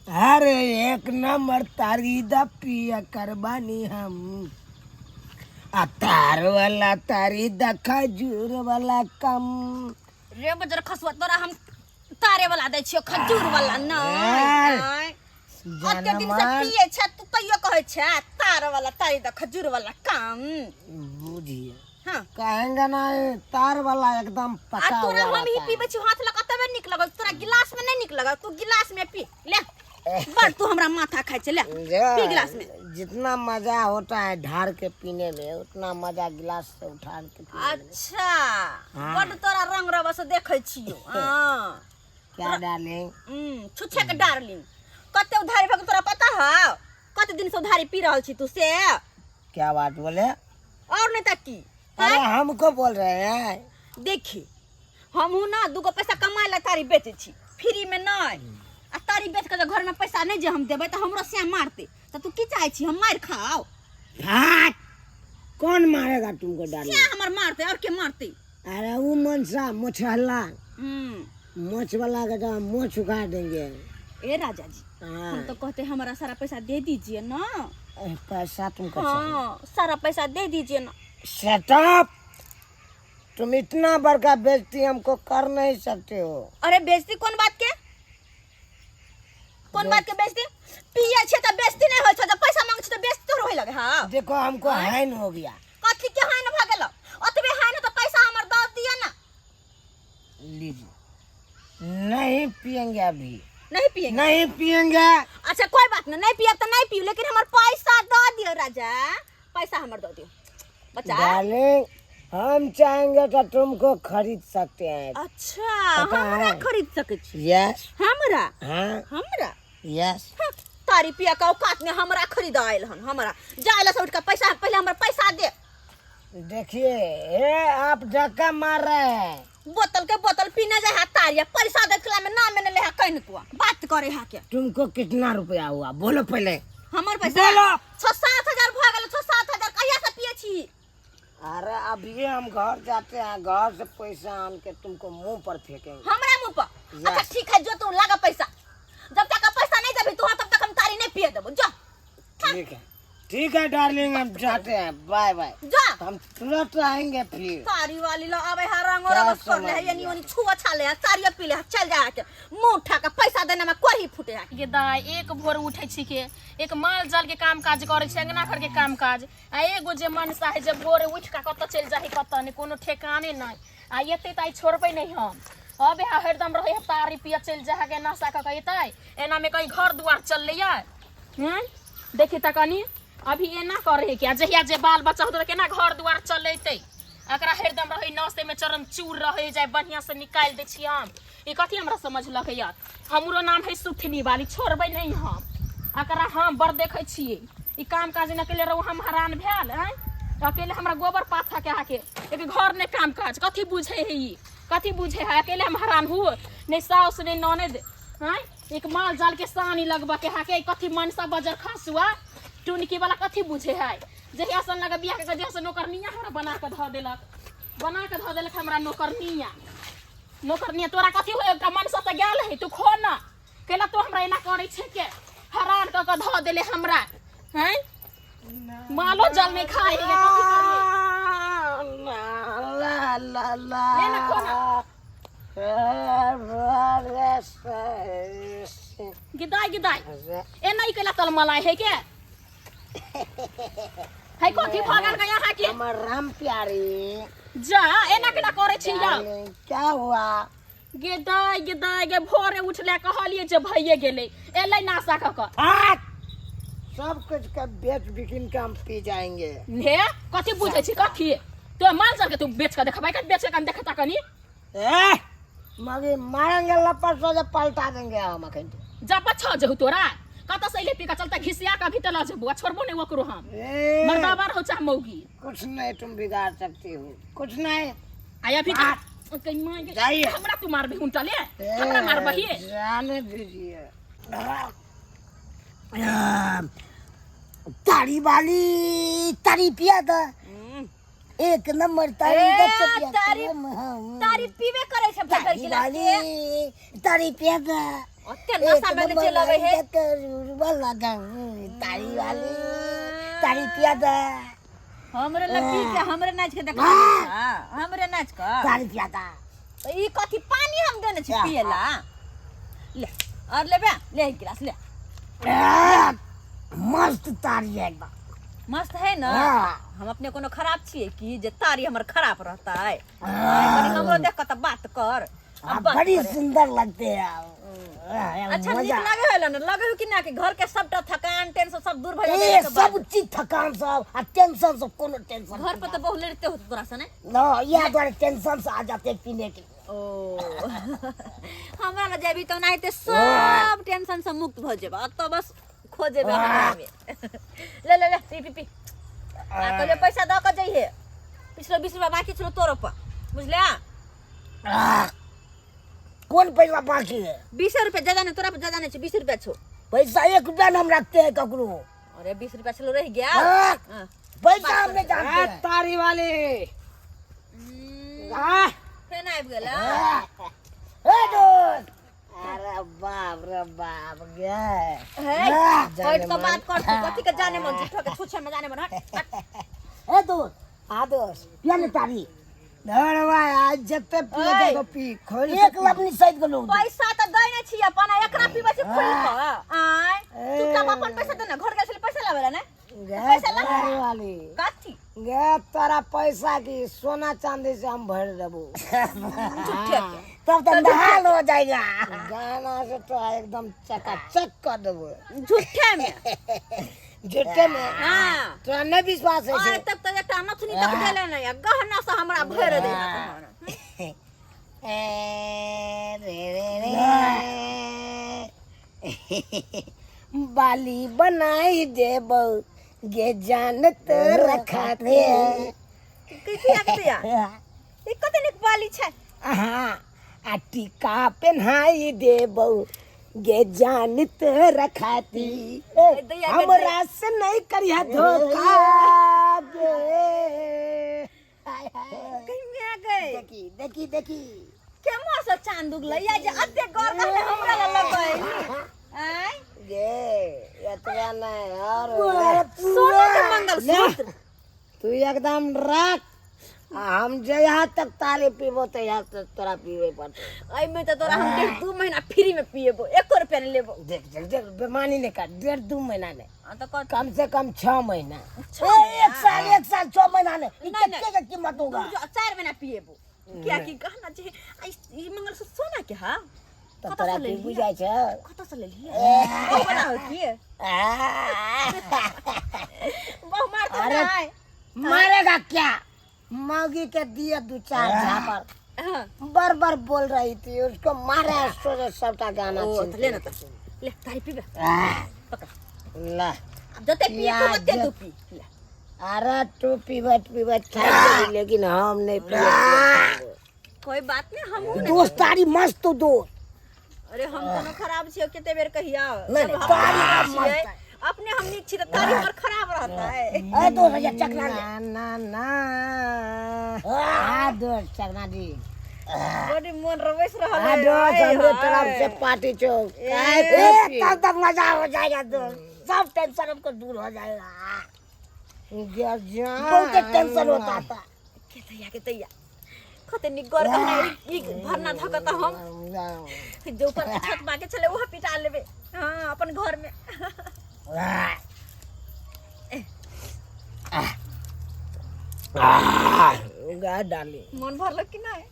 अरे एक नंबर तारी द पिया करबानी हम। आ तार वाला तारी द खजूर वाला कम। रे बजर खसुआ, तोरा हम तारे वाला दै छियो, खजूर वाला नहीं। ए। अते दिन से जानमान पिए छै तू, तैयो कहै छै तार वाला तारी द खजूर वाला कम। बुझिए। हाँ। कहेंगे ना, ये तार वाला एकदम आ पका तोरा हुआ हम ही रहता है। पीबै छी हाथ लगा तबे नीक लगल, तोरा गिलास में नहीं नीक लगल। तू गिलास में पी ले, बड़ तू हमरा माथा खाइ छै। ले पी गिलास में। जितना मजा होता है ढार के पीने में, उतना मजा गिलास से उठा के पीने में। अच्छा। हाँ। बड़ तोरा रंग रबस देखै छियो। हाँ। क्या डालें? छुच्छे के डार्लिंग, कते उधारी भऽ गेल तोरा पता हौ? कते दिन से उधारी पी रहल छी तू से? क्या बात बोले? और नहीं तऽ की? अरे हमको बोल रहे हैं। देखी, हमहूँ ना दूगो पैसा कमाए ला तारी बेचै छी, फ्री में नहीं। आ तारी बेच के घर में पैसा नहीं जे हम देबै तऽ हमरो श्याम मारतै। तऽ तू की चाहै छी, हम मारि खाओ? हाँ, कौन मारेगा तुमको डार्लिंग? श्याम हमर मारतै, और के मारतै? अरे वो मनसा मोछहला मोछ वाला के तो हम मोछ उखाड़ देंगे। ए राजा जी। हाँ। हम तो कहते हमारा सारा पैसा दे दीजिए ना। ए, पैसा तुमको चाहिए? हाँ, सारा पैसा दे दीजिए ना। शट, तुम इतना बड़का बेइज्जती हमको कर नहीं सकते हो। अरे बेइज्जती कोन बात के, कोन बात के बेइज्जती? पिए छे त बेइज्जती नहीं होय छे, जब पैसा मांगे छे त बेइज्जती तोर होय लगे। हां। देखो, हमको हैन हो गया। कथी के हानि भ गेलो? ओतबे हानि त पैसा हमर दऽ दिअ ना। लीजिए, नहीं पियेंगे अभी। नहीं पिएंगे? नहीं पियेंगे। अच्छा, कोई बात नहीं, नहीं पियब त नहीं पियू, लेकिन हमर पैसा दऽ दियौ राजा, पैसा हमर दऽ दियौ बच्चा। डार्लिंग, हम चाहेंगे तो तुमको खरीद सकते हैं। अच्छा। पता हमरा है। खरीद सकै छी? यस। हमरा? हाँ। हमरा? यस। हँ, तारी पिया के औकात में हमरा खरीद आयल हन? हमरा जाय से उठ के पैसा, पहले हमर पैसा दे। देखिए, ये आप धक्का मार रहे हैं। बोतल के बोतल पीने जाय है तारी, पैसा देखला में ना मैंने ले है, कहीं कुआ बात करे है के। तुमको कितना रुपया हुआ, बोलो पहले। हमर पैसा? बोलो। 6-7 हजार भऽ गेल, 6-7 हजार। कहिया से पिए छी? अरे अभी हम घर जाते हैं, घर से पैसा आन के तुमको मुंह पर फेंकेंगे। हमरा मुंह पर? Yes. अच्छा ठीक है, जो तू लगा पैसा। जब तक पैसा नहीं देबी तू, तब तक हम तारी नहीं पिए देबो, जा। ठीक है, ठीक है डार्लिंग, हम जाते हैं, बाय बाय। जा। हम तुरंत आएंगे फिर। तारी वाली ला आवे है, रंग क्या और बस कर ले है, समझ यानी ओनी छुआ छाले है, तारी पी ले है, चल जा के मुंह उठा के पैसा देने में कोई फूटे है। गे दाइ, एक भोर उठै छी के एक माल जाल के काम काज करै छी, अंगना घर के काम काज, आ एगो जे मनसा है जे भोरे उठि कऽ कतऽ चलि जाइ है कतऽ नहि, कोनो ठेकाने नहि। आ एतै तऽ आइ छोड़बै नहि हम। अबे है हरदम रहै है तारी पिय चलि जाइ है के, नशा कऽ के एतै, एनामे कहीं घर दुआर चललैया? हूँ, देखी तऽ कनी अभी एना करै है क्या? जहिया जे बाल बच्चा होतै तऽ केना घर दुआर चलेतै? एकरा हरदम रहै नशे में चरम चूर रहै जाय। बढ़िआँ से निकालि दै छी हम। ई कथी हमरा समझलक यार? हमरो नाम है सुथनी वाली। छोड़बै नहि हम एकरा, हम बड़ देखै छियै। ई काम काज नहि अकेले रहू, हम हरान भेल आँय। अकेले हमरा गोबर पाथा के आके एक घर नहि काम काज, कथी बुझै है ई? कथी बुझै है? अकेले हम हरान हूँ, नहि साउस नहि ननद आँय, एक माल जाल के सानी लगबऽ के हाके। कथी मनसा बजर खसुआ टुनकी वाला कथी बुझे है? जहिया से लगा बियाह के, जहिया से नौकरनिया हमरा बना के धऽ देलक, बना के धऽ देलक हमरा नौकरनिया। नौकरनिया तोरा कथी हो? एकटा मनसा तऽ गेल है, तू खो ना। केला तू हमरा एना करै छै के? हरान कऽ के धऽ देले हमरा हैं। मालो जाल नहीं खाए है, कथी करिए? ला ला ला। ले ना, खो ना। गिदाई गिदाई, एना ही केला तलमलाय है के है? कथी भऽ गेल के यहाँ के? हमर राम प्यारी। जा, एना केना करै छी यौ? डार्लिंग, क्या हुआ? गे दाइ, गे दाइ गे, भोरे उठले कहलिए जे भइए गेलै, एलै नाशा कऽ कऽ। हाँ, सब कुछ का बेच बिकिन के हम पी जाएंगे। हे, कथी बुझै छी कथी तो? माल जाल के तू बेच कऽ देखबै, कथी बेच कऽ देखता कनी? ए मगर मारेंगे लपट से जे पलटा देंगे हम अखन। जा पछा जेहु, तोरा कतऽ से अइले पी कऽ? चलता घिसिया कऽ भीतर लऽ जेबू आ छोड़बो नहि ओकरो हम। ए, मर्दाबार हो चाहे मौगी। कुछ नहीं तुम बिगाड़ सकती हो, कुछ नहीं। आया भी कहीं मार के- जाइए। हमरा तू मारबही उनटले? हमरा मारबही? जाने दीजिए। तारी वाली तारी पिया था, एक नंबर तारी। ए, दस पिया तारी- हम। तारी पीबे करे छै भरि भरि तारी गिलास के। वाली तारी पिया था। ओते नशा में चलि अबै है। वाला तारी वाली तारी पिया दे। हमरे लग पी के हमरे नाच के देखा, हमरे नाच के तारी पिया दे। तो ई कथी पानी हम देने छी पियला? ले और लेबे, ले एक गिलास ले। मस्त तारी है एकदम। मस्त है ना? हाँ। हम अपने कोनो खराब छियै कि जे तारी हमर खराब रहतै? कनी हमरो देख के तऽ बात कर। आप बड़ी सुंदर लगते हैं आप। अच्छा नीक लागे है ना? लगे हो कि ना कि घर के सबटा थकान टेंशन सब दूर भ ए जाय? सब चीज थकान सब आ टेंशन सब, कोनो टेंशन। घर पर तऽ बहुत लड़ते हो तोरा से ने? ना, यह द्वारे टेंशन से आ जाते हैं पीने के। ओ हमरा लग जेबी तऽ ओनाहिते सब टेंशन से मुक्त भऽ जेबा, अतऽ बस खो जेबे हमरा में। ले ले ले, पी पी पी। आ कहलियै पैसा दऽ कऽ जइहे, पिछलो 20 रुपया बाकी छलो तोरो पर, बुझलिया? कौन पैसा बाकी है? 20 रुपया, ज्यादा नहीं तोरा पर, ज्यादा नहीं छौ, 20 रुपया छौ। पैसा 1 रुपया न हम रखते हैं ककरो। अरे 20 रुपया छलो रह गया। हाँ। हाँ। पैसा हम नहीं जानते हैं। तारी वाली आ फेन आबि गेल। ए दोस्त, अरे बाप रे बाप गे। हे, बैठ के बात कर तू, कथी के जाने मन झूठो के छुछे में जाने मन, हट हट। ए दोस्त, आ दोस्त, पिया ने तारी। धरवा आज जते पिए ओए। तो पी खोल। एक लपनी सहित गेलो। पैसा तऽ दै नहि छी अपन, आ एकरा पीबै छी खुलि कऽ। आँय, चुपचाप अपन पैसा दे ने, घर गेल छलै पैसा लाबै लए ने? गे पैसा ला। तारी वाली। कथी? गे तोरा पैसा की सोना चांदी से हम भर देबो। झूठे के। तब तो नहाल हो जाएगा। गाना से तो एकदम चकाचक कर देबो। झूठे में। झूठे में? हाँ। तोरा नहीं विश्वास है? आइ तक तऽ एकटा नथुनी तक देले नहि आ गहना से हमरा भरि दे। ए रे रे रे, बाली बनाई देबो गे जान तो रखा दे। की किया के दिया? ई कते नीक बाली छै। हाँ, आ टीका पहनाई देबो गे जान तो रखाती। दैया के हमरा से नहीं करिया धोखा गे। हाय हाय। कहीं में गए। देखी देखी देखी। केम्हर से चांद उगलै या जे एते गौर कहले हमरा लग लगै? आँय, गे एतबा नहीं और सोना के मंगलसूत्र। तू एकदम रख, आ हम जहिया तक तारी पीबो तहिया तक तोरा पीबे पड़तौ। एहिमे तऽ तोरा हम 1.5 दू महीना फ्री में पिएबो, एको रुपया नहीं लेबो। देख देख देख, बेमानी नहीं कर, 1.5 दू महीना नहीं। हाँ तऽ कर। कम से कम 6 महीना। छह ए, महीना? एक साल, एक साल 6 महीना नहीं। ई नहीं, कत्ते के कीमत होगा? तू जो 4 महीना पिएबो, कियाकि गहना जे आ ई मंगलसूत्र सोना के हा। तो कतऽ तोरा से की लेलियै? बुझाइ छै? कतऽ से लेलियै? बहु बना हो की बहु मारतो? अरे, नहीं। मारेगा क्या, मौगी के दिए दू चार झापर। हाँ। बर बर बोल रही थी, उसको मारे सोचे सबटा गाना ओ छीन तऽ ले के। न, तऽ ले तारी पीबे, पकड़। ला। आब जते पिए के ओते तू पी ले। अरे तू पीबत पीबत थाक गेली, लेकिन हम नहीं पिए। कोई बात नहीं, हमहूँ नहीं। दोस्त तारी मस्त तो दोस्त। अरे हम कोनो खराब छियै? कते बेर कहिया नहीं, जब हम तारी खराब मस्त छियै, है। अपने हम नीक छी तऽ तारी हमर खराब रहता है? ए दोस्त, भैया चकना ले। ना ना ना, आ दोस्त चकना दी। बड़ी मन रवैस रहल आ है। दोस्त, आय हमरे हाय। तरफ से पार्टी छो। ए, ए, तब तक मजा हो जाएगा दोस्त, सब टेंशन हमको दूर हो जाएगा। बहुत टेंशन होता था। के तैया के तैया, कते नीक गौर गहना। ई भरना धऽ कऽ तऽ हम जे ऊपर के छत बाके छलै ओहो पिटा लेबै। हाँ, अपन घर में। गा डाली। मन भरलक कि नहि?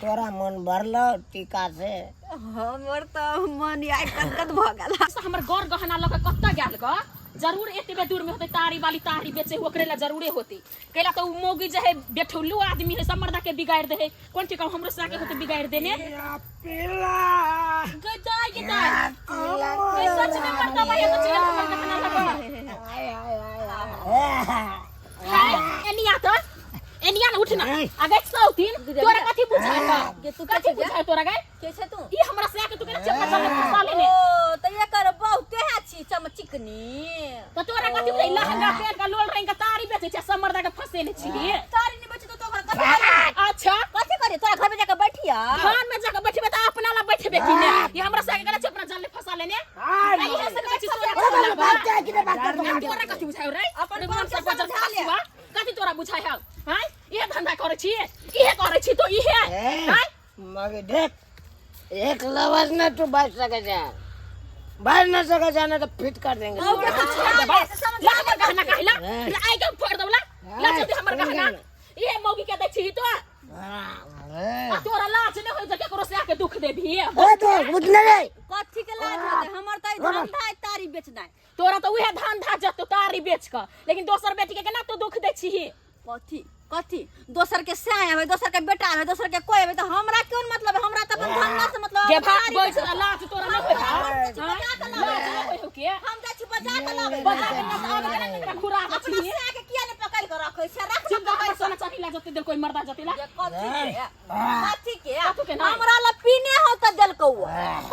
तोरा मन भरलो टीका से? हमर तऽ मन आइ कत भऽ गेल। से हमर गौर गहना लऽ कऽ कतऽ गेल ग? जरूर एतबे दूर में होते, तारी वाली तारी बेचे ओकरे ला जरूरे होते। कैला तो उ मौगी जे है बेठौलू आदमी है, सब मर्दा के बिगाड़ दे है। कोन ठीक हमरो साके होते बिगाड़ देने। गई दाई गे दाई गई, सच में मर्दा भाई तो चल हमर गहना लगा है। एनिया तो एनिया न उठना आगे सौतीन, तोरा कथी बुझाय? गे तू कथी के बुझाय तोरा गई? के छै तू? ई हमरा से आके तू केना चप्पा चल फंसा लेने? ओ तऽ एकर बहुते है छी चमचिकनी। तो तोरा कथी बुझाय? लहंगा पहन के लोल रंग के तारी बेचे छै, सब मर्दा के फंसेने छी। तारी नहीं बची तो तोरा कथी करी? अच्छा। कथी करी? तोरा घर में जाके बैठिया। घर में जाके बैठबे त अपना ला बैठबे कि ने? ये हमरा ने हाँ, इहे से कहै छी सोना अरे छुलाबा। भागते है कि नहीं भागते तो आ तोरा कथी बुझाय रे अपन रे कोन मन के से बजर समझा ले। खसुआ कथी तोरा बुझाय हौ हैं इहे धंधा करै छी इहे करै छी तो इहे ए, हैं मगर देख एक लवज ना तू बच सके जा बच ना सके जाना तो फिट कर देंगे मौके तोरा से छोड़ समझा देबै। ले, समझा ला हमर गहना काहिला हैं। ला आइ के फोड़ देबला ला हैं, जल्दी हमर कौन गहना गहना? इहे मौगी के दै छी तो हाँ, आ तोरा लाज नहि होइ जे केकरो से आके दुख देबही ए तो उठने रे कथी के लाज होतै हमर तऽ ई धंधा है तारी बेचनाइ तोरा तऽ उहे धंधा जतो तारी बेच कऽ लेकिन दोसर बेटी के केना तू दुख दै छीही कथी कथी दोसर के साय आबै दोसर के बेटा आबै दोसर के कोई आबै तऽ हमरा कोन मतलब है? हमरा तऽ अपन धंधा से मतलब गे है, भाग तारी बैठ बेचनाइ। लाज तोरा नहि होइ हौ हम जाइ छी बजा कऽ लाबै। लाज नहि होइ हौ के हम जाइ छी बजा कऽ लाबै। बजा के ना आबै के ना घुरा के अपना छी साय के किया नहि पकड़ि कऽ रखै छै रख चिंता हमर सोना चानी ला जते देल कोई मर्दा जते ला जे कथी के कथी के कथी के नहि? हमरा ला पीने हो तऽ देलकौ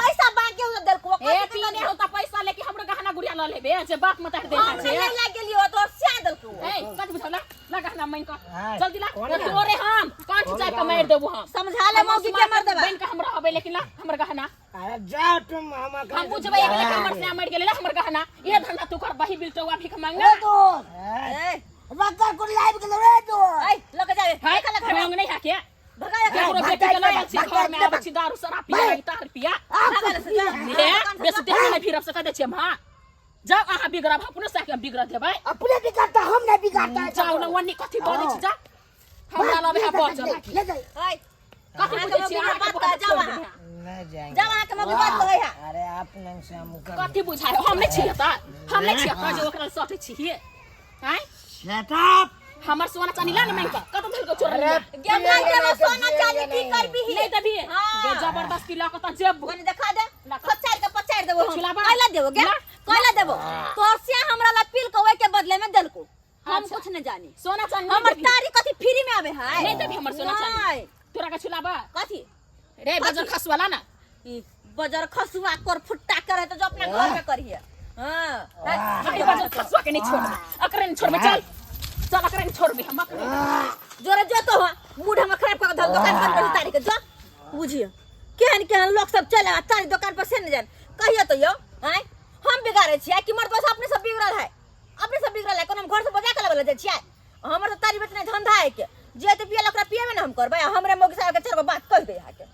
पैसा बाकी हो तऽ देलकौ ए कथी के पीने हो त पैसा लेके हमरो गहना गुड़िया ल लेबे जे बाप मतार दे हम छै नहि लए गेलियो तोर साय देलकौ ए कथी बुझला ला गहना मांगि कऽ हाँ, जल्दी ला कौन ना तोरे हम कंठ जाय के मारि देबू हम समझा ले मौगी के मर देबा बन के हम रहबै लेकिन ला हमर गहना अरे जाओ तुम हम हम बुझबै एक लेकिन हमर से मरि गेलै ला हमर गहना इहे धंधा तू कर बही बिलटौआ भीख मांगना तो ए बक्का को लाइव के रे तो ए लग जावे है निकल घर ढंग नहीं है के भगा ले केकरो भाग बेटी के जा, लऽ छी भाग घर में जा, आबै छी दारू शराब पिया तार पिया भगा ले से जा हे बेसी देह नहीं फिरब से कह दै छियै हम हाँ जाओ अहाँ बिगड़ब अपनो साके हम बिगड़ देबै अपने बिगाड़ता हम नहीं बिगाड़ता है जाओ न वन्नी कथी बजै छी जा हमरा लबे है बचल ले जाइए ए कथी अहाँके बुझै छी मौगी अहाँके बात बहुत कह, जाओ छोड़ अहाँ। देबै। नहीं जाएंगे जाओ अहाँ के मौगी बात कहै है अरे आप नंग से हम कर कथी बुझाय हम नहि छियै तऽ हम नहि छियै तऽ जे ओकरा सटै छियै आँय शट अप हमर सोना चानी ला ने मांगि कऽ कतऽ धरि कऽ चोर गे भाई के सोना चांदी की करबी नहि देबही हाँ। गे जबरदस्ती लऽ कऽ तऽ जेबू कनी देखा दे ला। पचार के पचार देबो हम छुलाबा। कैला देबो गे ला। कैला देबो तोर से हमरा ला पील के ओइ के बदले में देलको हम अच्छा। कुछ नहीं जानी सोना चानी नहि हमर देबही। तारी कथी फ्री में आवे है नहि देबही हमर सोना चानी नहीं। तोरा के छुलाबा कथी रे बजर खसवाला ना ई बजर खसुआ कर फुट्टा करे तो जो अपना घर में करिए हां अरे बजर खसुआ के नहीं छोड़बे अकरे नहीं छोड़बे चल चल अकरे नहीं छोड़बे हम अकरे जोरे जो तो मूड हमर खराब कर धल दुकान बंद कर तारी के जो बुझियो केहन केहन लोग सब चले आ तारी दुकान पर से न जान कहियो तो यो आय हम बिगाड़े छियै कि मर्द बस अपने सब बिगड़ल है अपने सब बिगड़ल है कोनो हम घर से बजा के लाबे ला जाइ छियै हमर तो तारी बेचने धंधा है के जे तो पियल ओकरा पिएबे न हम करबै आ हमरे मौगी साहब के चारि गो बात कहि दे अहाँके।